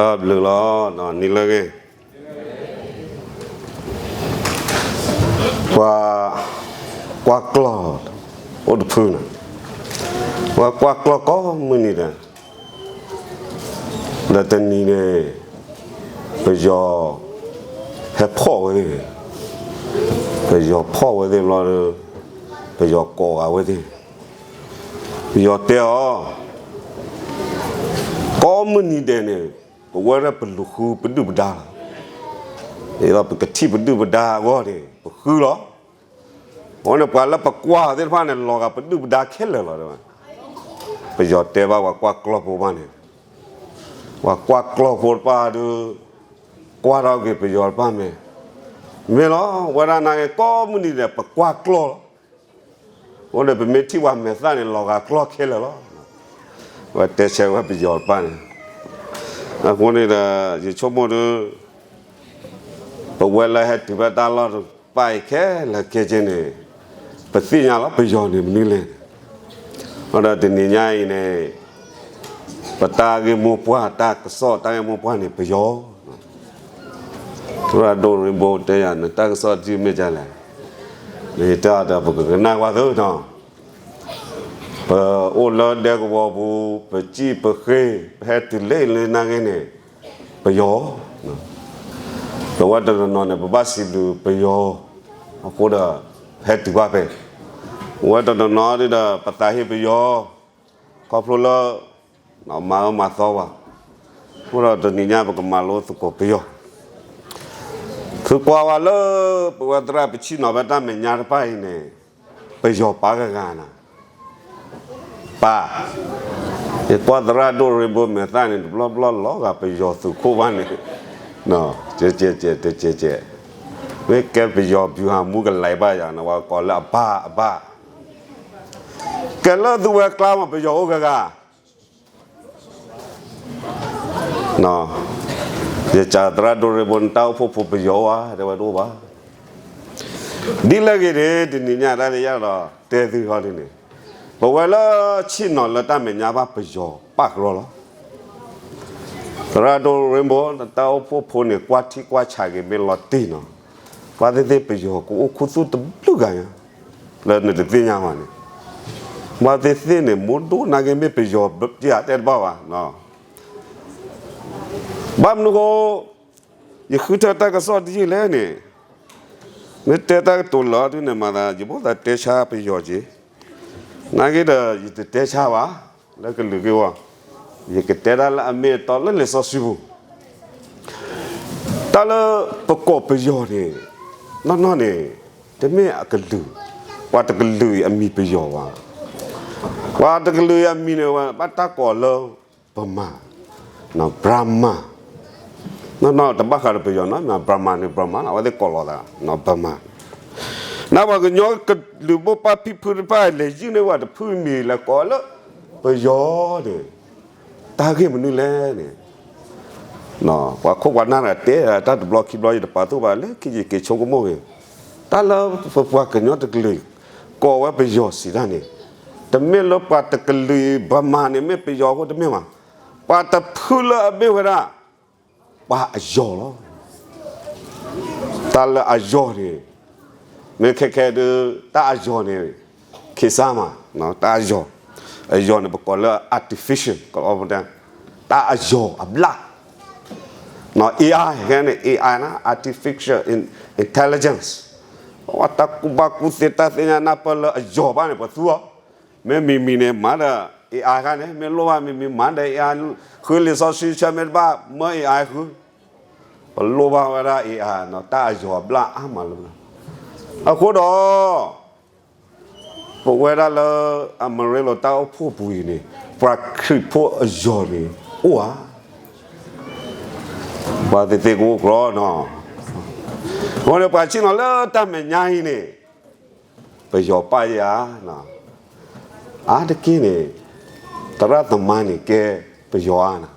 ဘျုးလီၤ, နံၤလၢအဂ့ၤ, ပှၤကွၢ်ကျီၢ်အိၣ်တဖုန့ၣ်, ပှၤကွၢ်ကျီၢ်ကိးမုၢ်နံၤဒီး, ဒီးတနံၤန့ၣ် ပယီၤဟဲဖီၣ်ဝဲသ့ၣ်, ပယီၤဖီၣ်ဝဲသ့ၣ်ဘျီဒီး, ပယီၤကိးဂၤဝဲသ့ၣ်, ပယီၤတဲအီၤ, ကိးမုၢ်နံၤဒဲးန့ၣ် ပဝဲဒၣ်ပလူၤဃုပဒုၣ်ပဒါလီၤ. ဒ်သိးပကထံၣ်ပဒုၣ်ပဒါအဂီၢ်န့ၣ် ပဃုလီၤ. အဃိန့ၣ် ပှၤလၢပကွၢ်အီၤသ့ၣ်တဖၣ်န့ၣ် လီၤဂာ်ပဒုၣ်ပဒါခဲလၢာ်လီၤ. ပယီၤတဲဘၣ်ပှၤကွၢ်ကျီၢ်ဖိဘၣ်န့ၣ်, ပှၤကွၢ်ကျီၢ်ဖိတဖၣ်ဒီး ကွၢ်ထီၣ်က့ၤပယီၤတဖၣ်မ့ၢ်, မ့ၢ်လီၤ, ဝဲဒၣ်နာ်က့ ကိးမုၢ်နံၤဒဲး ပကွၢ်ကျီၢ်လီၤ. အဃိန့ၣ် ပမ့ၢ်ထံၣ်ပှၤမဲာ်သၣ်န့ၣ် လီၤဂာ်ကျီၢ်ခဲလၢာ်လီၤ. ဝဲတဲဆၢဝဲပယီၤတဖၣ်န့ၣ်, အဃိန့ၣ်ဒီး ယဆိကမိၣ်ဒီး ပဝဲလၢဟဲတုၤဖဲတၢ်လီၢ်တဖၣ်အံၤခဲလၢာ်ခဲဆ့န့ၣ်, ပသ့ၣ်ညါလီၤ ပယီၤန့ၣ်မနုၤလဲၣ်န့ၣ်, ဒီးတနံၤညါအံၤန့ၣ် ပတၢ်ဂ့ၢ်မိၢ်ပှၢ် တၢ်ကစီၣ်တၢ်ဂ့ၢ်မိၢ်ပှၢ်န့ၣ် ပယီၤ သရၣ်ဒိၣ်ရ့ဘိတဲယၤ နတၢ်ကစီၣ်ဒ်မ့ၢ်ဒ်လဲၣ်, နတဲအီၤဒီး ပကကနၣ်ကွၢ်သုနီၤ, ပအိၣ်လၢဒဲကဝီၤပူၤ ပစံၣ်ပဃ့ ပဟဲတုၤလၢလၢနာ်က့န့ၣ် ပယီၤ, ပဝဲတနီၤနီၤန့ၣ် ပဘၣ်စံးဘျုးပယီၤ, အဃိဒီး ဟဲတုၤဘၣ်ဖဲ, ပဝဲတနီၤနီၤဒ်ဒီး ပသးဟ့ပယီၤ, ခီဖျိလၢ မၤအၢမၤသီဝဲ, အဃိဒီးတနံၤညါပကမၤလိသကိးပယီၤ, သုကွၢ်ဝဲလၢ ပဝဲသရၣ်ပဆ့ၣ်နီၤဖဲတၢ်မဲာ်ညါတဖၣ်အံၤန့ၣ်, ပယီၤပာ်ဂၤဂၤနၤ, ပာ်, ယကွၢ်သရၣ်ဒိၣ်ရ့ဘိမဲာ်သၣ်န့ၣ် တဘျီဘျီလီၤဂာ်ပယီၤသုးခိၣ်ဘၣ်န့ၣ်, ကဲ, မ့ၢ်ကဲပယီၤ ဗျူဟာမှူး ကလဲၤဘၣ်ယၤန့ၣ် ပှၤကိးလၢအဘၣ်အဘၣ်, ကဲလၢသုဝဲကျါမး ပယီၤအိၣ်ဂၤဂၤ ယစံးသရၣ်ဒိၣ်ရ့ဘိ နတၢ်အိၣ်ဖှိၣ်ဖိပယီၤအိၣ်ဧါ တဲဝဲတအိၣ်ဘၣ်, ဒ်လဲၣ်ဂ့ၤန့ၣ် တနံၤညါတၢ်တယၢ်ဒီး တဲသုဟီဒ်န့ၣ်, ပဝဲလၢဆ့ၣ်နီၤလၢတၢ်မဲာ်ညါဘၣ် ပယီၤပာ်ကရီလီၤ. သရၣ်ဒိၣ်ရ့ဘိ နတၢ်အိၣ်ဖှိၣ်ဖိန့ၣ် ကွၢ်ထံကွၢ်ဆးက့ၤမ့ၢ်လီၤတံၢ်နီၤ, ပှၤသ့ၣ်သ့ၣ် ပယီၤကအိၣ်ခူသူၣ်တဘျုးဂၤညါ, လၢနတသ့ၣ်ညါဘၣ်န့ၣ်, ပှၤသ့ၣ်သ့ၣ်န့ၣ် မိၢ်ဒိၣ်နာ်က့မ့ၢ်ပယီၤ တဲတဘၣ်ဘၣ် ဘၣ်မနုၤဃိ ယဃုထၢတၢ်ကစီၣ်တယုၢ်လဲၣ်န့ၣ်, မ့ၢ်တဲတၢ်ကတိၤလၢာ်ဒ်န့ၣ်မးသး ယဘၣ်သးတဲဆါပယီၤက့ၤ, နာ်က့ဒီး ယတတဲဆါဘၣ်, လၢကလုာ်ဂ့ၢ်ဝီ, ယကတဲဒၣ်လၢအမ့ၢ်အတီလၢလံာ်စီဆှံပူၤ, တၢ်လၢပကိးပယီၤန့ၣ်, နီၢ်နီၢ်န့ၣ်, တမ့ၢ်အကလုာ်, ပှၤတကလုာ်အံၤအမံၤပယီၤဘၣ်, ပှၤတကလုာ်အံၤအမံၤန့ၣ် ဘၣ်တၢ်ကိးလၢ ဗမာ, ဗြဟ္မာ, နီၢ်နီၢ်တဘၣ်ဃးဒီးပယီၤနီၤ, ဗြဟ္မာန့ၣ် ဗြဟ္မာလီၤ, အဝဲသ့ၣ်ကိးလီၤသး ဗမာ, နပှၤကညီကလုာ်မိၢ်ပၢ်ဖံဖုတဖၣ် လဲၤယုၢ်န့ၢ်ဝဲတဖုမံၤ လဲၤကိးလၢ ပယီၤန့ၣ်, တၢ်ဂ့ၢ်မနုၤလဲၣ်န့ၣ်, ပှၤခိၣ်ပှၤနၢ်တဂၤတဲ တၢ်တဘျီခံဘျီ ယတပာ်သူၣ်ဘၣ် လၢခံယက့ၤဆိကမိၣ်ဂ့ၤ, တၢ်လၢပပှၤကညီတကလုာ် ကိးဝဲပယီၤစံးတၢ်န့ၣ်, တမ့ၢ်လၢပှၤတကလုာ်အံၤ ဗမာန့ၣ် မ့ၢ်ပယီၤအဃိတမ့ၢ်ဘၣ်, ပှၤတဖုလၢအမ့ၢ်ဝဲဒၣ် ပှၤအယီၤလီၤ. တၢ်လၢအယီၤန့ၣ်, မ့ၢ်ခဲခဲဒုး တၢ်အယီၤန့ၣ်, ခ့စၢ်မး, တၢ်အယီၤ, အယီၤန့ၣ် ပကိးလၢ artificial, တၢ်အယီၤအဘျၣ်, AI ခဲန့ၣ် AI န့ၣ် artificial intelligence, တၢ်ကူၣ်ဘၣ်ကူၣ်သ့ တၢ်သ့ၣ်ညါနၢ်ပၢၢ်လၢအယီၤဘၣ်န့ၣ် ပှၤသူအီၤ, မ့ၢ်မံၤမံၤန့ၣ် မၤဒီး AI ခါန့ၣ် မ့ၢ်လိၣ်ဘၣ်မံၤမံၤ မၤဒီး AI, ဃုလံာ်စီဆှံဆၢမ့ၢ်တဘၣ် မၢ AI ဃု, ပလိၣ်ဘၣ်ဝဲဒၣ် AI နီၤ, တၢ်အယီၤအဘျၣ်အါမးလီၤ. အဃိဒီး ပဝဲဒၣ်လၢအမရ့လိာ်တၢ်အိၣ်ဖှိၣ်ပူၤအံၤန့ၣ် ပှၤခရံာ်ဖိအယီၤန့ၣ် အိၣ်ဧါ, ပှၤသ့ၣ်သ့ၣ်ကအိၣ်ကြီနီၤ, အဃိန့ၣ် ပှၤဆ့ၣ်နီၤလၢတၢ်မဲာ်ညါအံၤန့ၣ် ပယီၤပာ်ယၤ, အါတက့ၢ်န့ၣ် သရၣ်သမါန့ၣ်ကဲပယီၤဧါနီ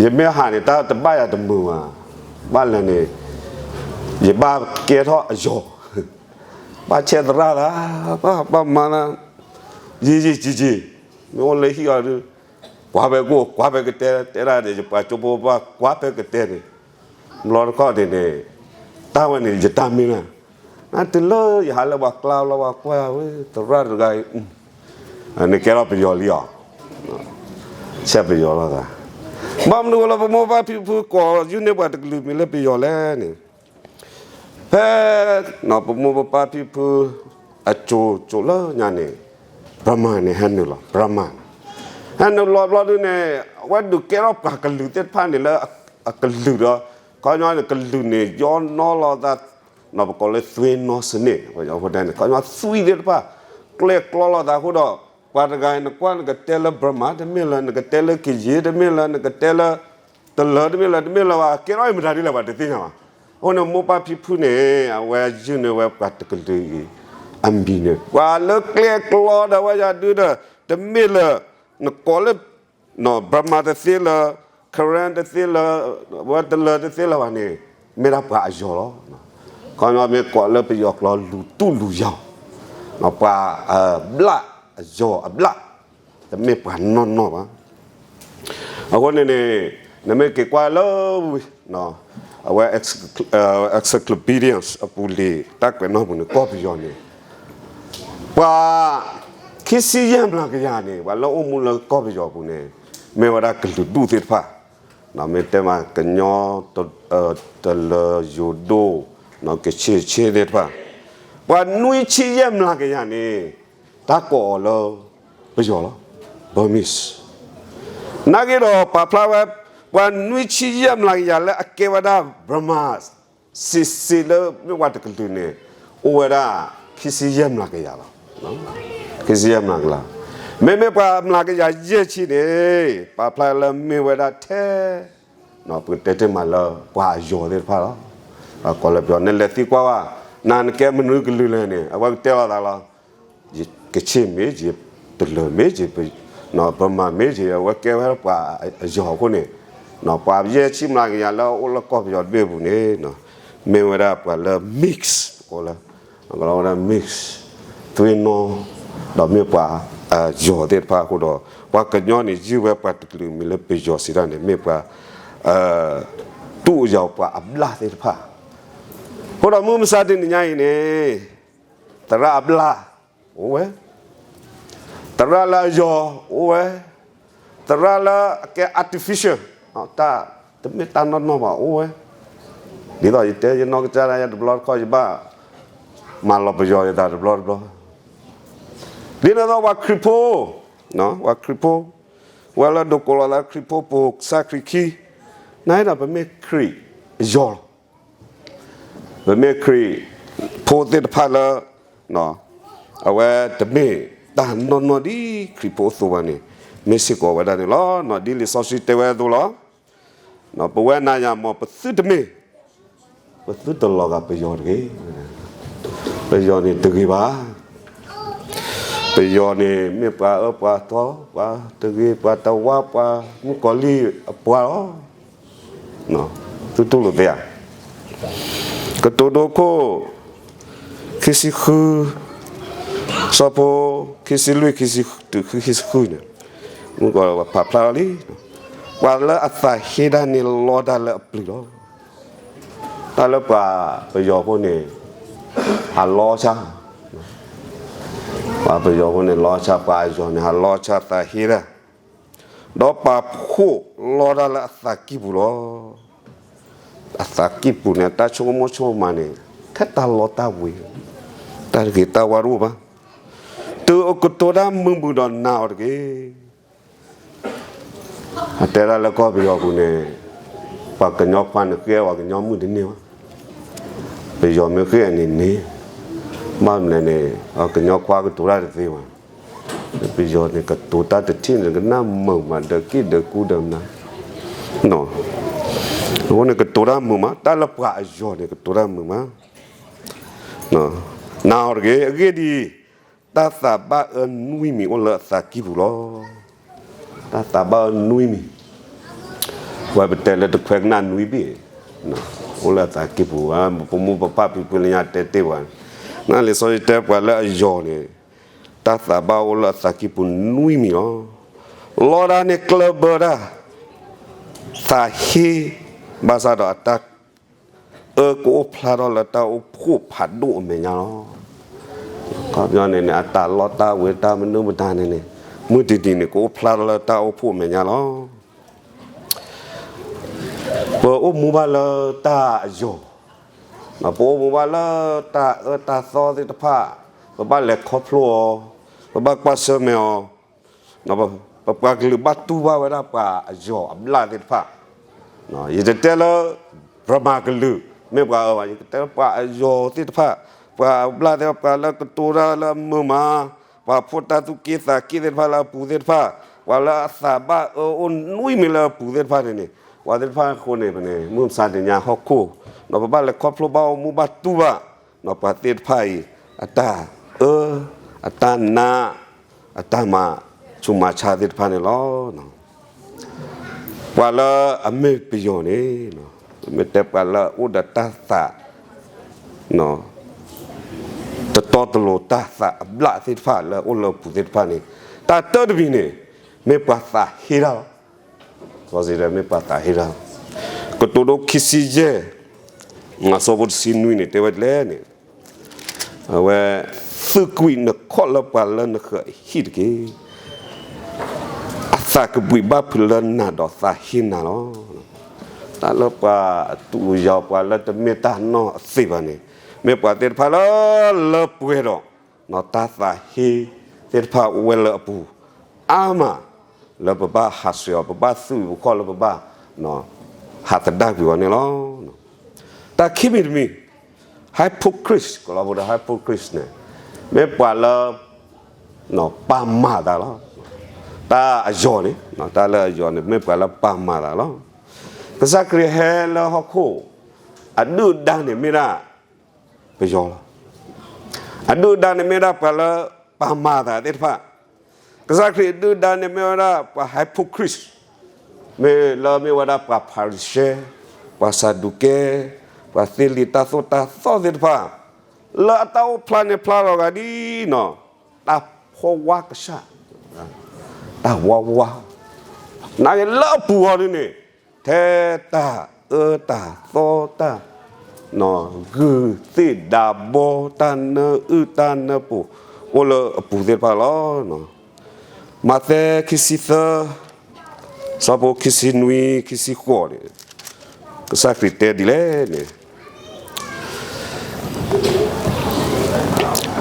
ၤ, ယမ့ၢ်ဟးန့ၣ် တၢ်တဘၣ်ယၤတမုာ်ဘၣ်, ဘၣ်လဲၣ်န့ၣ် ယဘၣ်ကဲထီၣ်အယီၤ, ဘၣ်ဆဲးသရၣ်သး, ဘၣ်မၤသး, ယံာ်ယံာ်ယံာ်ယံာ်, မ့ၢ်အိၣ်လၢဟံၣ်အီၤဒုး, ကွၢ်ဖဲကအိၣ် ကွၢ်ဖဲကတဲ တဲဒၣ်န့ၣ် ယပှၤကၠိဖိပှၢ် ကွၢ်ဖဲကတဲန့ၣ်, ဘျီတခီၣ်န့ၣ်န့ၣ် တၢ်ဝဲန့ၣ် ယတၢ်မ့ၢ်လၢ နတုၤလၢယဟးလၢပှၤကျါလီၤ ပှၤကွၢ်ဝဲ သရၣ်တဂၤအံၤ နကဲထီၣ်ပယီၤလံဧါ, ဆဲးပယီၤလိာ်သး, ဘၣ်မနုၤဝဲလၢပမိၢ်ပၢ်ဖံဖုကိး ယုၢ်န့ၢ်ပှၤတကလုာ်မံၤလၢပယီၤလဲၣ်န့ၣ်, ဖဲ ပမိၢ်ပပၢ်ဖံဖု အကၠိကၠိလၢညါန့ၣ် Burma န့ၣ် ဟဲနုာ်လီၤ Burma န့ၣ် ဟဲနုာ်လီၤဘျီဒုန့ၣ် အဝဲဒုးကဲထီၣ်ပှၤကလုာ်သ့ၣ်တဖၣ်န့ၣ်လၢ အကလုာ်ဒီး ခီညီန့ၣ် ကလုာ်န့ၣ် ယီနီၢ်လိာ်သး ပကိးလၢသွံနီၢ်စနစ် ပယီၤဖိတဲန့ၣ် ခီညီသွံသ့ၣ်တဖၣ် ကျဲကျီလိာ်သးအဃိဒီး ပှၤတဂၤအံၤ နကွၢ်နကတဲလၢ Burma တမ့ၢ်လၢ နကတဲလၢကယ့ၤတမ့ၢ်လၢ နကတဲလၢ တလၢတမ့ၢ်လၢ တမ့ၢ်လၢၤဘၣ် ကဲထီၣ်အံၤမတၤဒ်လဲၣ် ပှၤတသ့ၣ်ညါဘၣ်. အဃိန့ၣ် မိၢ်ပၢ်ဖံဖုန့ၣ် အဝဲယုၢ်န့ၢ်ဝဲပှၤတကလုာ်အံၤ အမံၤန့ၣ် ပှၤလၢကျဲကျီဒီးဝဲယၤဒုဒီး တမ့ၢ်လၢ နကိးလၢ Burma တသ့လၢ Karen တသ့လၢ ဝဲတလၢတသ့လၢၤဘၣ်န့ၣ် မ့ၢ်ဒၣ်ပှၤအယီၤလီၤ. ခီညီမ့ၢ်ကိးလၢပယီၤကျိာ် လူတူၢ်လူယီၤ ပှၤအဘျၣ် အယီၤအဘျၣ် တမ့ၢ်ပှၤနီၢ်နီၢ်ဘၣ်. အဃိန့ၣ်န့ၣ် နမ့ၢ်က့ၤကွၢ်လၢဝံၤ အဝဲ encyclopedias အပူၤလံာ်တၢ်ကွဲးနီၣ်ပူၤန့ၣ် ကီၢ်ပယီၤန့ၣ် ပှၤ ခံဆံယဲၢ်မျးကယၤန့ၣ် ပှၤလၢအိၣ်မူလၢကီၢ်ပယီၤပူၤန့ၣ် မ့ၢ်ဝဲဒၣ်ကလုာ်ဒူၣ်သ့ၣ်တဖၣ်, မ့ၢ်တဲမးကညီ တလၢယိၤဒိၣ် ကဆ့ၣ်ဆ့ၣ်သ့ၣ်တဖၣ်, ပှၤနွံဆံယဲၢ်မျးကယၤန့ၣ် တၢ်ကိးအီၤလၢ ပယီၤလီၤ, Burmese. နာ်က့ဒီးပာ်ဖျါဝဲ ပှၤနွံဆံယဲၢ်မျးကယၤလၢအကဲဝဲဒၣ် Burma စ့စ့လၢမ့ၢ်ပှၤတကလုာ်န့ၣ် အိၣ်ဝဲဒၣ် ခံဆံယဲၢ်မျးကယၤလီၤ. ခံဆံယဲၢ်မျးကယၤ, မ့မ့ၢ်ပှၤမျးကယၤယဲၢ်ဆံန့ၣ် ပာ်ဖျါလၢမ့ၢ်ဝဲဒၣ်ထဲ ပကတဲတ့ၢ်မးလၢပှၤအယီၤသ့ၣ်တဖၣ်လီၤ. ပှၤကိးလၢပယီၤ နလဲၤသံကွၢ်ဘၣ်, နၤနကဲမနုၤကလုာ်လဲၣ်န့ၣ် အဝဲကတဲလိာ်သးလီၤ. ကဆ့ၣ်မ့ၢ်ဂ့ၤ, တလၢၤမ့ၢ်ဂ့ၤ, ပမၤမ့ၢ်ဂ့ၤ အဝဲကဲဝဲပှၤအယီၤအဃိန့ၣ်, ပှၤယဲၢ်ဆံမျးကယၤလၢအအိၣ်လၢကီၢ်ပယီၤတဘ့ၣ်အပူၤန့ၣ် မ့ၢ်ဝဲဒၣ်ပှၤလၢ mix ကိးလၢ မ့ၢ် သွံၣ်နီၢ်, ဒီးမ့ၢ်ပှၤအယီၤသ့ၣ်တဖၣ်အဃိဒီး ပှၤကညီန့ၣ် ယုၢ်ဝဲပှၤတကလုာ်မံၤလၢပယီၤစံးတၢ်န့ၣ် မ့ၢ်ပှၤ တူၢ်အယီၤပှၤအဘျၣ်သ့ၣ်တဖၣ်, အဃိဒီးမုၢ်မဆါတနံၤညါအံၤန့ၣ် သရၣ်အဘျၣ် အိၣ်ဝဲ, သရၣ်လၢအယီၤ အိၣ်ဝဲ, သရၣ်လၢအကဲ artificial တၢ်တမ့ၢ်တၢ်နီၢ်နီၢ်ဘၣ် အိၣ်ဝဲ, ဒ်သိးယတဲယနီၢ်ကစၢ်ဒၣ်ယဲတဘျီတခီၣ် ယဘၣ်မၤလီၤပယီၤယသးတဘျီတဘျီ, ဒ်န့ၣ်အသိးပှၤခရံာ်ဖိ, ပှၤခရံာ်ဖိ, ဝဲလၢဒိးကိးလီၤသးခရံာ်ဖိ ပိာ်ကစၢ်ခရံာ်ခံ, နဒီးပမ့ၢ်ခရံာ်အယီၤလီၤ. ပမ့ၢ်ခရံာ်ဖိသ့ၣ်တဖၣ်လၢ အဝဲတမ့ၢ်တၢ်နီၢ်နီၢ်ဒ်ခရံာ်ဖိအသိးဘၣ်န့ၣ် မ့ၢ်စ့ၢ်ကီးဝဲဒၣ်န့ၣ်လီၤ. ဒ်လံာ်စီဆှံတဲဝဲအသိးလီၤ. ပဝဲနၤယၤမ့ၢ်ပသုတမ့ၢ်, ပသုတလီၤဂာ်ပယီၤတဂ့ၤ. ပယီၤန့ၣ်တဂ့ၤဘၣ်. ပယီၤန့ၣ်မ့ၢ်ပှၤအၢပှၤသီ, ပှၤတဂ့ၤ, ပှၤတဝါ, ပှၤမုၣ်ကီၤလံၢ်အပှၤလီၤ. သုတူၢ်လိာ်သ့ဧါ. ကတိၤဒိခိၣ် ခံဆံဃု, ဆၢဖိ ခံဆံလွံၢ် ခံဆံဃုန့ၣ်, မုၣ်ကီၤလံၢ်ဖးဖျါထီၣ်လံ, ပှၤလၢအသးဟ့တၢ်န့ၣ်လီတၢ်လၢအပျုၤလီၤ. တၢ်လၢပှၤပယီၤဖိန့ၣ် ဟးလီဆါ, ပှၤပယီၤဖိန့ၣ်လီဆါ, ပှၤအယီၤန့ၣ် ဟးလီဆါသးဟ့တၢ်, ဒီးပာ်ဖှိၣ်လီတၢ်လၢအသးကံၢ်ပူၤလီၤ. အသးကံၢ်ပူၤန့ၣ် တၢ်ဆိကမိၣ်ဆိကမးန့ၣ် ထဲတၢ်လီတၢ်ဝ့ၤ, တၢ်တဂ့ၤတၢ်ဝါတအိၣ်ဘၣ်. တုၤအကတိၤတၢ်မုာ်မုာ်ဒီးနာ်အီၤတက့ၢ်. အတဲဒၣ်လၢကီၢ်ပယီၤပူၤန့ၣ် ပှၤကညီခွါန့ၣ်ဃ့အီၤကညီမုၣ်တန့ၢ်ဘၣ်. ပယီၤမ့ၢ်ဃ့အန့ၣ်န့ၢ်, ဘၣ်မနုၤလဲၣ်န့ၣ် ကညီခွါကတိၤတၢ်တသ့ဘၣ်. ပယီၤန့ၣ် ကတိၤတၢ်တထံၣ်န့ၣ် ကနၣ်မုာ်မး ဒီးကံၣ်ဒီးကူဒီးမနုၤ, အဃိန့ၣ် ကတိၤတၢ်မုာ်မး, တၢ်လၢပှၤအယီၤန့ၣ် ကတိၤတၢ်မုာ်မး. နာ်အီၤတဂ့ၤ. အဂ့ၢ်ဒ်အံၤ, တၢ်သးဘၣ်အၢနွံမံၤအိၣ်လၢအသးကံၢ်ပူၤလီၤ. တၢ်သးဘၣ်အၢနွံမံၤ, ပဝဲပတဲလၢတခွဲးကနၣ်နွံဘ့ၣ်, အိၣ်လၢအသးကံၢ်ပူၤ, ပမိၢ်ပပၢ်ဖံဖုလၢညါတဲတ့ၢ်ပှၤ, နလံာ်စီဆှံတဲပှၤလၢအယီၤန့ၣ် တၢ်သးဘၣ်အိၣ်လၢအသးကံၢ်ပူၤနွံမံၤလီၤ. လီတၢ်န့ၣ်ကျၢၢ်ဘၢတၢ်, သးဟ့, ဘၣ်ဆၣ်ဒီးအတၢ်အၢကအိၣ်ဖျါထီၣ်လၢတၢ်အိၣ်ဖှိၣ်ဖးဒိၣ်အမဲာ်ညါလီၤ. ခီပညီန့ၣ်န့ၣ် အတၢ်လီတၢ်ဝ့ၤတၢ်မနုၤမတၤန့ၣ်န့ၣ် မုၢ်တနံၤန့ၣ် ကအိၣ်ဖျါထီၣ်လၢတၢ်အိၣ်ဖှိၣ်အမဲာ်ညါလီၤ. ပအိၣ်မူဘၣ်လၢတၢ်အယီၤ, ပအိၣ်မူဘၣ်လၢတၢ်အၢတၢ်သီသ့ၣ်တဖၣ်, ပဘၣ်လဲၤခီဖျိအီၤ, ပဘၣ်ကွၢ်ဆၢၣ်မဲာ်အီၤ, ပပှၤကလုာ်ဘၣ်တူၢ်ဘၣ်ဝဲဒၣ်ပှၤအယီၤအဘျၣ်သ့ၣ်တဖၣ်, ယတတဲလၢ ဗမာကလုာ် မ့ၢ်ပှၤအၢဘၣ်, ယကတဲလၢပှၤအယီၤသ့ၣ်တဖၣ်, ပှၤအဘျၣ်သ့ၣ်တဖၣ်, ပှၤလၢကတိၤတၢ်လၢအမုာ်မး, ပှၤဖိတၢ်သူၣ်က့သးက့သ့ၣ်တဖၣ်လၢအပူၤသ့ၣ်တဖၣ်, ပှၤလၢအသးဘၣ်အၢအိၣ်နွံမံၤလၢအပူၤသ့ၣ်တဖၣ်န့ၣ်န့ၣ်, ပှၤသ့ၣ်တဖၣ်အဃိန့ၣ်န့ၣ် မုၢ်မဆါတနံၤညါဟီၣ်ခိၣ်, ဒီးပဘၣ်လဲၤခီဖျိဘၣ်အိၣ်မူဘၣ်တူၢ်ဘၣ် ပှၤသ့ၣ်တဖၣ်အံၤ အတၢ်အၢ, အတၢ်နာ်, အတၢ်မၤဆူၣ်မၤဆါသ့ၣ်တဖၣ်န့ၣ်လီၤ. ပှၤလၢအမ့ၢ်ပယီၤန့ၣ်, မ့ၢ်တဲပှၤလၢအအိၣ်ဒီးတၢ်သး တတီတလိၤတၢ်သးအဘျၣ်သ့ၣ်တဖၣ်လၢအအိၣ်လၢအပူၤသ့ၣ်တဖၣ်န့ၣ်, တၢ်တၢတမံၤန့ၣ် မ့ၢ်ပှၤသးဟ့တၢ်လီၤ. မ့ၢ်ပှၤသးဟ့တၢ်လီၤ. ကတိၤဒိခံဆံယဲၢ်, အဆၢဖိတဆံနွံန့ၣ် တဲဝဲဒ်လဲၣ်န့ၣ်, အဝဲ, သုးကွံာ်နခီၣ်လၢပှၤလၢနဃၢၤအဟံၣ်တက့ၢ်. အသးကဘှံးဘၣ်ဖုးလၢနၤဒီးသးဟ့နၤလီၤ. တၢ်လၢပှၤအတူးယီၤ ပှၤလၢတမ့ၢ်တၢ်နီၢ်အသ့ၣ်ဘၣ်န့ၣ်, မ့ၢ်ပှၤသ့ၣ်တဖၣ်လၢ လၢပှဲၤဒီး တၢ်သးဟ့သ့ၣ်တဖၣ်အိၣ်ဝဲလၢအပူၤ အါမး လၢပဘၣ်ဟးဆှဲးအီၤ, ပဘၣ်သူၣ်ပခီၣ်လၢပဘၣ် ဟးသဒၣ်ကွံာ်အီၤန့ၣ်လီၤ. တၢ်ခံမံၤတမံၤ, hypocrite, ကလီဖိဒီး hypocrite န့ၣ် မ့ၢ်ပှၤလၢ ပာ်မၤသးလီၤ. တၢ်အယီၤန့ၣ်, တၢ်လၢအယီၤန့ၣ် မ့ၢ်ပှၤလၢပာ်မၤသးလီၤ. ကစၢ်ခရံာ်ဟဲလၢဟီၣ်ခိၣ် အဒုၣ်အဒါန့ၣ်မ့ၢ်ဒၣ် ပယီၤလီၤ. အဒုၣ်အဒါန့ၣ်မ့ၢ်ဒၣ်ပှၤလၢပာ်မၤသးသ့ၣ်တဖၣ်. ကစၢ်ခရံာ်အဒုၣ်အဒါန့ၣ်မ့ၢ်ဝဲဒၣ်ပှၤ hypocrite, မ့ၢ်လၢမ့ၢ်ဝဲဒၣ်ပှၤဖၤရံၤၡဲ, ပှၤစၤဒူးကဲ, ပှၤသ့လံာ်တၢ်သိၣ်တၢ်သီသ့ၣ်တဖၣ်, လၢအတၢ်အိၣ်ဖျါန့ၣ်ဖျါလီၤဂာ်ဒ်နီၤ, တၢ်ဖီဝါကစၢ်, တၢ်ဝါဝါ, နာ်က့လၢအပူၤအီၤဒ်န့ၣ်, ထဲတၢ်အၢတၢ်သီတၢ် ဂုၢ်သ့ၣ်ဒးဘီ တၢ်နၢအုၣ်တၢ်နၢပူၤ အိၣ်လၢအပူၤသ့ၣ်တဖၣ်လီၤ. မးသဲခံဆံသၢ, ဆၢဖိခံဆံနွံ ခံဆံဃိးန့ၣ်, ကစၢ်ခရံာ်တဲဒ်လဲၣ်န့ၣ်,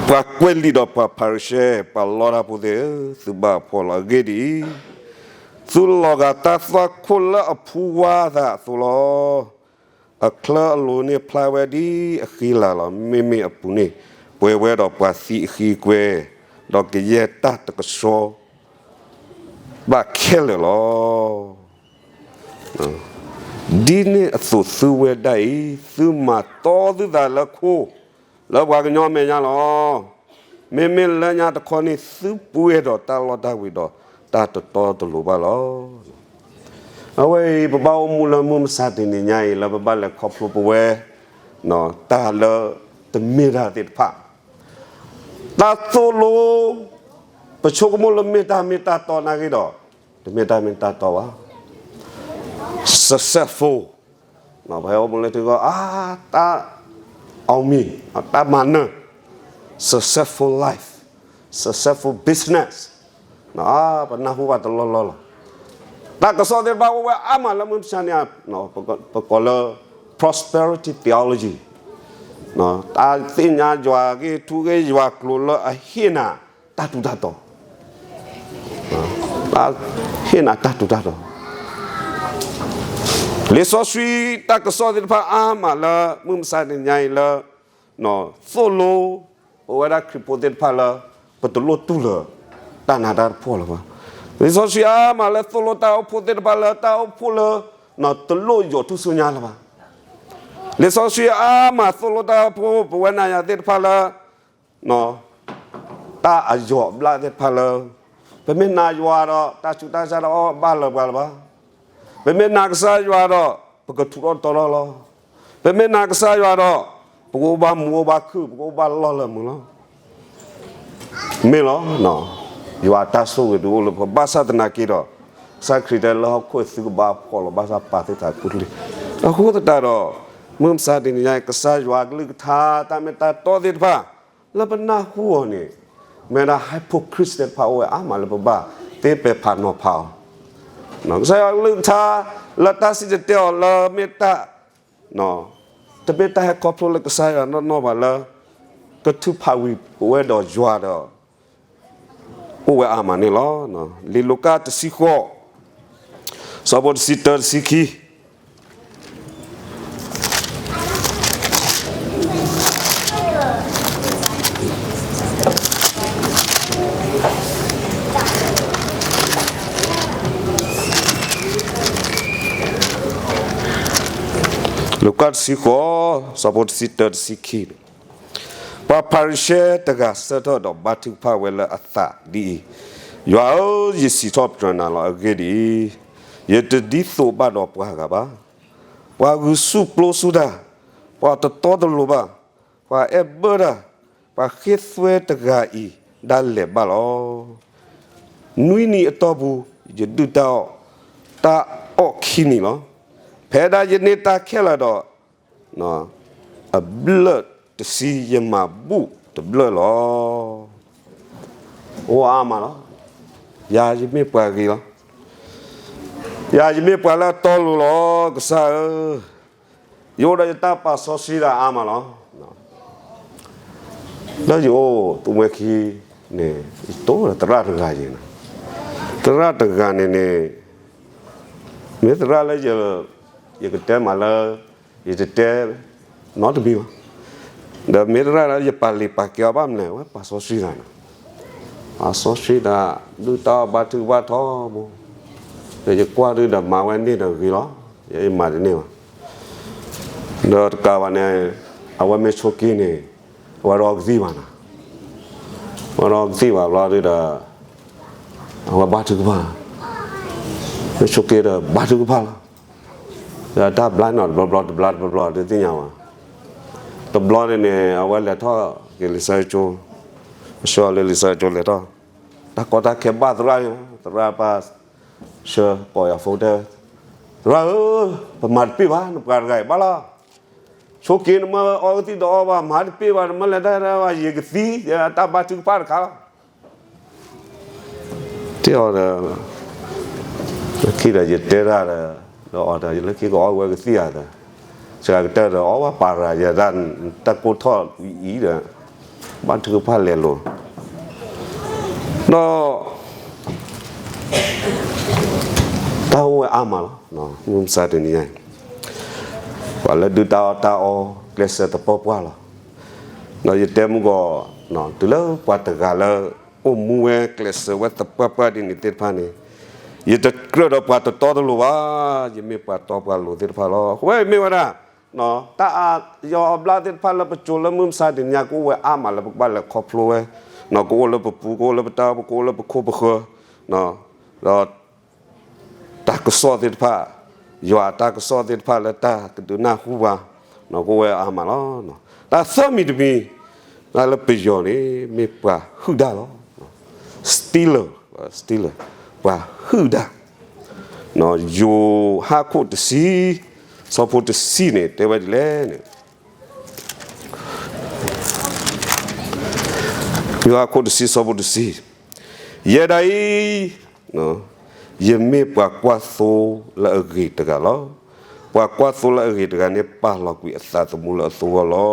ပှၤကွဲးလံာ်ဒီးပှၤဖၤရံၤၡဲ, ပှၤလီတၢ်ဖိသ့ၣ်ဧၢ, သုဘၣ်အဖှီၣ်လီၤ. အဂ့ၢ်ဒ်အံၤ, သုလီၤဂာ်တၢ်သွၣ်ခိၣ်လၢအဖူဝါအသးအသိးလီၤ. အချၢအလိၤန့ၣ်ဖျါဝဲဒ်အဃံလၤလီၤ. မ့မ့ၢ်အပူၤန့ၣ် ပှဲၤဝဲဒီးပှၤသံအဃံအကွဲ, ဒီးကယဲၢ်တၢ်တကဆှီ ဘၣ်ခဲလၢာ်လီၤ. ဒ်န့ၣ်အသိးသုဝဲဒၣ်အံၤ, သုမၤတီသုသးလၢခိ, လၢပှၤကညီအမဲာ်ညါလီၤ. မ့မ့ၢ်လၢညါတခီန့ၣ် သုပှဲၤဒီးတၢ်လီတၢ်ဝ့ၤဒီး တၢ်တတီတလိၤဘၣ်လီၤ. အဝဲအံၤ ပဘၣ်အိၣ်မူလၢမုၢ်မဆါတနံၤညါအံၤ လၢပဘၣ်လဲၤခီဖျိပဝဲ တၢ်လၢတမ့ၢ်တၢ်သ့ၣ်တဖၣ်, တၢ်သိၣ်လိ ပဆိကမိၣ်လၢမ့ၢ်တၢ်မ့ၢ်တၢ်တီနာ်က့ဒီး တမ့ၢ်တၢ်မ့ၢ်တၢ်တီဘၣ်. Successful, ပဟဲအိၣ်မူလၢထံကီၢ် အါ တၢ် အောင်မြင်, တၢ်မၤနၢၤ, successful life, successful business, ပနၢ်ဟူဘၣ်တလီၢ်လီၢ်လီၤ. တၢ်ကစီၣ်သ့ၣ်တဖၣ်အိၣ်ဝဲအါမးလၢမုၢ်မဆါန့ၣ်, ပကိးလၢ prosperity theology, တၢ်သ့ၣ်ညါယွၤဂ့ၢ်ထူဂ့ၢ်ယွၤကျိၤလၢအဟ့ၣ်နၤတၢ်ထူးတၢ်တီၤ, ဟ့ၣ်နၤတၢ်ထူးတၢ်တီၤ, လံာ်စီဆှံတၢ်ကစီၣ်သ့ၣ်တဖၣ်အါမးလၢမုၢ်မဆါတနံၤညါအံၤလၢ သိၣ်လိ ပဝဲဒၣ်ခရံာ်ဖိသ့ၣ်တဖၣ်လၢ ပတလိၣ်တူၢ်လၢ တၢ်နးတၢ်ဖှီၣ်လၢၤဘၣ်. လံာ်စီဆှံအါမးလၢသိၣ်လိတၢ်အိၣ်ဖှိၣ်သ့ၣ်တဖၣ်လၢတၢ်အိၣ်ဖှိၣ်လၢ တလိၣ်ယိးထူၣ်စုညါလၢၤဘၣ်. လံာ်စီဆှံအါမးသိၣ်လိတၢ်အိၣ်ဖှိၣ် ပဝဲနၤယၤသ့ၣ်တဖၣ်လၢ တၢ်အယီၤအဘျၣ်သ့ၣ်တဖၣ်လၢ ပမ့ၢ်နာ်ယွၤဒီး တၢ်ဆူးတၢ်ဆါတအိၣ်ဘၣ်လၢၤပှၤလၢၤဘၣ်. ပမ့ၢ်နာ်ကစၢ်ယွၤဒီး ပကထူးထီၣ်တီၤထီၣ်လီၤ. ပမ့ၢ်နာ်ကစၢ်ယွၤဒီး ပကအိၣ်ဘၣ်မူအိၣ်ဘၣ်ခုၣ် ပကအိၣ်ဘၣ်လီၢ်လၢမုာ်လီၤ. မ့ၢ်လီၤ. ယွၤအတၢ်ဆိၣ်ဂ့ၤဒုးအိၣ်လၢပ ဘၣ်ဆၣ်သနာ်က့ဒီး ကစၢ်ခရံာ်တဲလၢဟီၣ်ခိၣ်သုကဘၣ်ဖှီၣ်လီၤ ဘၣ်ဆၣ်ပာ်သုတၢ်ကူၣ်တလံၤ. အဃိသတးဒီး မုၢ်မဆါတနံၤညါ ကစၢ်ယွၤကလုၢ်ကထါတၢ်မ့ၢ်တၢ်တီသ့ၣ်တဖၣ် လၢပနၢ်ဟူအီၤန့ၣ် မ့ၢ်ဒၣ် hypocrite သ့ၣ်တဖၣ်အိၣ်ဝဲအါမးလၢပဘၣ်သ့ပဲာ်ဖးနီၤဖးအီၤ. ကစၢ်ယွၤကလုၢ်ကထါ လၢတၢ်စံၣ်တဲၤတဲအီၤလၢမ့ၢ်တၢ် တမ့ၢ်တၢ်ဟဲခီဖျိလၢကစၢ်ယွၤနီၢ်နီၢ်ဘၣ်လၢ ကထုးဖးဝံၤပဝဲဒီးယွၤဒီး အိၣ်ဝဲအါမးန့ၣ်လီၤ. လံာ်လူၤကၣ်တဆံဃိး ဆၢဖိတဆံတၢ တဆံခံ လူၤကၣ်တဆံဃိး ဆၢဖိတဆံတၢ တဆံခံ ပှၤဖၤရံၤၡဲတဂၤဆၢထၢၣ်ဒီး ဘါထုကဖၣ်ဝဲလၢအသးဒ်အံၤ, ယွၤဧၢ, ယစံးထီၣ်ပတြၢၤနၤလီၤ. အဂ့ၢ်ဒ်အံၤ, ယတဒ်သိးဘၣ်ဒီးပှၤဂၤဘၣ်. ပှၤဂုာ်ဆူၣ်ပျိဆူၣ်တၢ်, ပှၤတတီတလိၤဘၣ်, ပှၤအဲၣ်ဘၢတၢ်, ပှၤဃ့သွဲတဂၤအံၤဒၣ်လဲာ်ဘၣ်လီၤ. နွံနံၤအတီၢ်ပူၤ ယဒုၣ်တၢ်အီၣ်, တၢ်အီၣ်ခံနံၤလီၤ. ဖဲဒၣ်ယန့ၢ်တၢ်ခဲလၢာ်ဒီး အဘျၢၣ်တဆံ ယမၤဘူၣ်တဘျၢၣ်လီၤ. အိၣ်အါမးလီၤ. ယၤယမ့ၢ်ပှၤဂ့ၤလီၤ. ယၤယမ့ၢ်ပှၤလၢအတီလိၤလီၤ ကစၢ်ဧၢ, ယအိၣ်ဒီးယတၢ်ပာ်စီဆှံတၢ်အါမးလီၤ. လၢယအိၣ်တဝဲခံန့ၣ် ယတိၢ်ဒီးသရၣ်တဂၤယဲၤ, သရၣ်တဂၤန့ၣ်န့ၣ် မ့ၢ်သရၣ်လၢ ယကတဲမးလၢ ယတတဲနီတမံၤဘၣ်, ဒီးမ့ၢ်သရၣ်လၢယပာ်လ့ၤပာ်ကဲအီၤဘၣ်မနုၤလဲၣ်, အဝဲပာ်စီဆှံတၢ်န့ၣ်, ပာ်စီဆှံတၢ်, ဒုၣ်တၢ်အီၣ်ဘါထုကဖၣ်ထီဘိ, ဒီးယကွၢ်ဒုဒီးမၤဝဲန့ၢ်ဒီးဂ့ၤလီၤ, ယမၤတန့ၢ်ဘၣ်. ဒီးတကးဘၣ်န့ၣ် အဝဲမ့ၢ်ဆိးက့န့ၣ် အဝဲဒီးအီကသံၣ်ဘၣ်နီၤ, အဝဲဒီးအီကသံၣ်ဘၣ်ဘျီဒုဒီး အဝဲဘါထုကဖၣ်, မ့ၢ်ဆိးက့ဒီးဘါထုကဖၣ်လီၤ. ဒီးတၢ်ဘျါနီၤ တဘျီဘျီတဘျါတဘျီဘျီ ဒုးသ့ၣ်ညါဘၣ်, တဘျီန့ၣ်န့ၣ် အဝဲလဲၤထီၣ်က့ၤလံာ်စီဆှံကၠိ, အဆှၢလၢလံာ်စီဆှံကၠိလဲၤထီၣ်, တၢ်ကီတၢ်ခဲဘၣ်သရၣ်န့ၣ်, သရၣ်ပၢ်ဆှၢကိးယၤဖိတဲ, သရၣ်ဧၢ, ပမၤတပ့ၢ်ဘၣ် နပှၤတဂၤအံၤဘၣ်လီၤ. ဆိးက့နမ့ၢ်အီကသံၣ်ဒီးအီဘၣ် မၤတပ့ၢ်ဘၣ် နမ့ၢ်လဲၤတၢ်တၢ်ဘၣ် ယကသံ, တၢ်ဘါထုကဖၣ်တခါလီၤ. တဲအီၤဒီး, လၢခံဒီးယတဲတၢ်ဒီး, ဒီးအီၤဒီး ယလၢခံကအီဝဲကသံၣ်ဧါဒီး, စှၤကတၢၢ်ဒီး အီဝဲပာ်ရၤယဲဒၣ်, တၢ်ကိၢ်ထီၣ်အံၤဒီး, ဘါထုကဖၣ်လဲၤလိၤ, ဒီး တၢ်အိၣ်ဝဲအါမးလီၤ. မုၢ်မဆါတနံၤညါအံၤ, ပှၤလၢဒုၣ်တၢ်အီၣ်တၢ်အီ ကျဲးစၢးသပှၢ်ပှၢ်လီၤ. ဒီးယတဲမုၢ်ဂီၤ, တုၤလၢပှၤတဂၤလၢ အိၣ်မူဝဲကျဲးစၢးဝဲသပှၢ်ပှၢ်ဒ်န့ၣ်သ့ၣ်တဖၣ်န့ၣ်, ယတကြၢးဒီးပှၤတတီတလိၤဘၣ်, ယမ့ၢ်ပှၤတီပှၤလိၤသ့ၣ်တဖၣ်လီၤ. အဃိဝဲမ့ၢ်ဝဲဒၣ် တၢ်အါယီအဘျါသ့ၣ်တဖၣ်လၢပစိၤလၢမုၢ်မဆါတနံၤညါ ကအိၣ်ဝဲအါမးလၢပကဘၣ်လဲၤခီဖျိဝဲ, ကအိၣ်လၢပပူၤ ကအိၣ်လၢပတၢ်အိၣ်ဖှိၣ် ကအိၣ်လၢပခိၣ်ပဃၢၤ, ဒီး တၢ်ကစီၣ်သ့ၣ်တဖၣ်, ယွၤအတၢ်ကစီၣ်သ့ၣ်တဖၣ်လၢတၢ်ကဒုးနၢ်ဟူဘၣ်, ကအိၣ်ဝဲအါမးလီၤ. တၢ်သၢမံၤတမံၤ, တၢ်လၢပယီၤန့ၣ် မ့ၢ်ပှၤဟုၣ်တၢ်လီၤ. Stealer, stealer, ပှၤဟုၣ်တၢ်. ယိၤဟၣ်ခိၣ်တဆံ, ဆၢဖိတဆံန့ၣ် တဲဝဲဒ်လဲၣ်န့ၣ် ယိၤဟၣ်ခိၣ်တဆံ ဆၢဖိတဆံ, ယဲဒၣ်အံၤ, ယမ့ၢ်ပှၤကွၢ်သိလၢအဂ့ၤတဂၤလီၤ. ပှၤကွၢ်သိလၢအဂ့ၤတဂၤန့ၣ် ပာ်လီၤကွံာ်အသးသမူလၢအသဝီလီ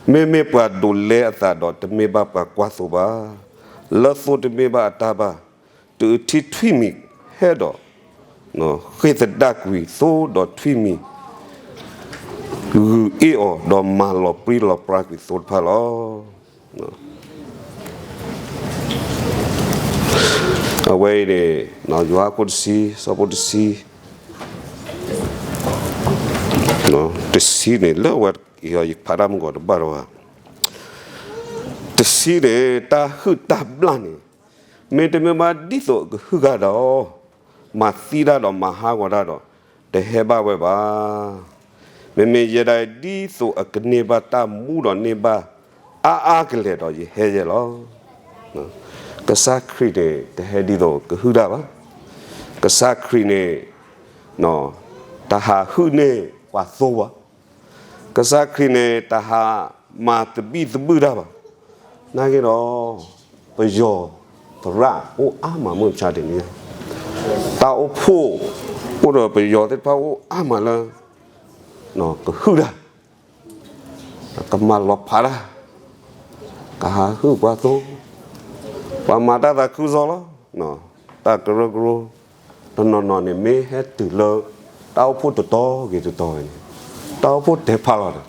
ၤ. မ့မ့ၢ်ပှၤဒိးလဲအသးဒီး တမ့ၢ်ဘၣ်ပှၤကွၢ်သိဘၣ်. လၢသိတမ့ၢ်ဘၣ်အတၢ်ဘၣ်, တအုးထံထွံၣ်မံၤဟဲဒီး ဃ့ၢ်သဒၣ်ကွံာ်သိဒီးထွံၣ်မံၤ ဂုာ်အ့ၣ်အီၤ ဒီးမၤလီၤပြံလီၤပြါကွံာ်သိတဖၣ်လီၤ. အဝဲအံၤန့ၣ် ယိၤဟၣ်ခိၣ်တဆံ ဆၢဖိတဆံ တဆံန့ၣ် လၢဝဲယဖးတၢ်မုၢ်ဂီၤတဘၣ်ဒီးဘၣ် တဆံန့ၣ် တၢ်ဟုၣ်တၢ်ဘျၣ်န့ၣ် မ့တမ့ၢ်ဘၣ်ဒ်သိးအကဟုၣ်ဂၤဒီး မၤသံတၢ်ဒီးမၤဟးဂီၤတၢ်ဒီး တဟဲဘၣ်ဝဲဘၣ်. မ့မ့ၢ်ယဲဒၣ်ဒ်သိးအကန့ၢ်ဘၣ်တၢ်မူဒီးန့ၢ်ဘၣ်အါအါကလဲာ်ဒီးယဟဲယဲလီၤ. ကစၢ်ခရံာ်န့ၣ် တဟဲဒ်သိးကဟုၣ်တၢ်ဘၣ်. ကစၢ်ခရံာ်န့ၣ် တဟးဟုၣ်န့ၢ်ပှၤသိဘၣ်. ကစၢ်ခရံာ်န့ၣ် တဟးမၤသဘံၣ်သဘုၣ်တၢ်ဘၣ်. နာ်က့ဒီး ပယီၤသရၣ်အိၣ်အါမးမုၢ်မဆါတနံၤညါ, တၢ်အိၣ်ဖှိၣ်အိၣ်ဒီးပယီၤသ့ၣ်တဖၣ်အိၣ်အါမးလၢ ကဟုၣ်တၢ် ကမၤလီၤဖးတၢ်, ကဟးဟုၣ်ပှၤသိ, ပှၤမၤတၢ်သးခုကစီၣ်လီၤ. တၢ်ကရၢကရိ တနီၤနီၤန့ၣ် မ့ၢ်ဟဲတုၤလၢ တၢ်အိၣ်ဖှိၣ်တတီၤဂ့ၤတတီၤဂ့ၤန့ၣ် တၢ်အိၣ်ဖှိၣ်တဲဖးလီၤတၢ်,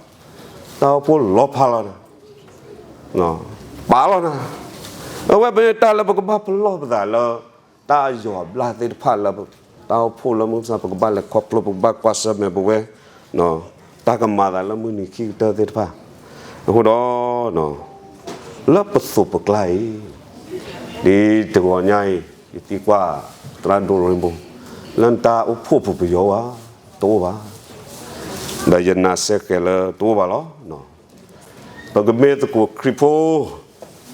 တၢ်အိၣ်ဖှိၣ်လီၤဖးလီၤတၢ် ပာ်လီၤနၤ, အဝဲပမ့ၢ်တၢ်လၢပကဘၣ်ပလီၢ်ပသးလၢ တၢ်အယီၤအဘျၣ်သ့ၣ်တဖၣ်လၢ တၢ်အိၣ်ဖှိၣ်လၢမုၢ်မဆါ ပကဘၣ်လဲၤခီဖျိ ပကဘၣ်ကွၢ်ဆၢၣ်မဲာ်ပဝဲ တၢ်ကမၤသးလၢမုၢ်နံၤခံကတၢၢ်သ့ၣ်တဖၣ်, အဃိဒီး လၢပသိးပကျါအံၤ ဒ်တဂီၤညါအံၤ ယသံကွၢ်သရၣ်ဒိၣ်ရ့ဘိ လၢနတၢ်အိၣ်ဖှိၣ်ပူၤပယီၤဝဲ တအိၣ်ဘၣ်, ဒီးယနာ်စ့ၢ်ကီးလၢတအိၣ်ဘၣ်လီၤ. ပကမ့ၢ်သကိးခရံာ်ဖိ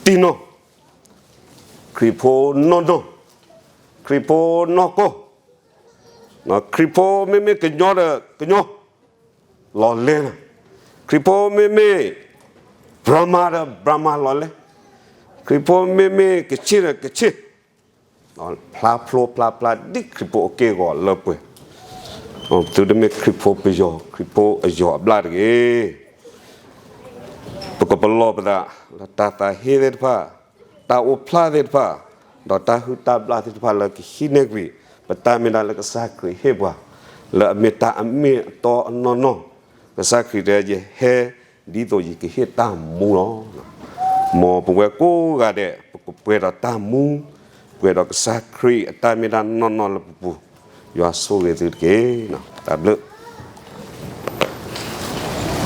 တံၢ်နီၢ်, ခရံာ်ဖိနီၢ်နီၢ်, ခရံာ်ဖိနီၢ်ကီၢ်, ခရံာ်ဖိမ့မ့ၢ်ကညီဒီးကညီ လီၤလဲၤနၤ, ခရံာ်ဖိမ့မ့ၢ် Brahma ဒီး Brahma လီၤလဲၤ, ခရံာ်ဖိမ့မ့ၢ်ကဆ့ၣ်ဒီးကဆ့ၣ်, ဖျါဖျိဖျါဖျါဒ်ခရံာ်ဖိအက့ၢ်အဂီၤလၢပှဲၤ, သုတမ့ၢ်ခရံာ်ဖိပယီၤ ခရံာ်ဖိအယီၤအဘျၣ်တဂ့ၤ. ပကပလီၢ်ပသးလၢတၢ်သးဟ့သ့ၣ်တဖၣ်, တၢ်အိၣ်ဖျါသ့ၣ်တဖၣ်, ဒီးတၢ်ဟုၣ်တၢ်ဘျၣ်သ့ၣ်တဖၣ်လၢကဟံးန့ၢ်ကွံာ် ပတၢ်မ့ၢ်တၢ်လၢကစၢ်ခရံာ်ဟ့ၣ်ပှၤ, လၢအမ့ၢ်တၢ်အမ့ၢ်အတီအနီၢ်နီၢ်, ကစၢ်ခရံာ်တဲ ယဟဲဒ်သိးယကဟ့ၣ်တၢ်မူလီၤ. မ်ပဝဲကိးဂၤဒဲး ပကပှဲၤဒီးတၢ်မူ, ပှဲၤဒီးကစၢ်ခရံာ်အတၢ်မ့ၢ်တၢ်နီၢ်နီၢ်လၢပပူၤ, ယွၤဆိၣ်ဂ့ၤသုတက့ၢ်. တၢ်ဘျုး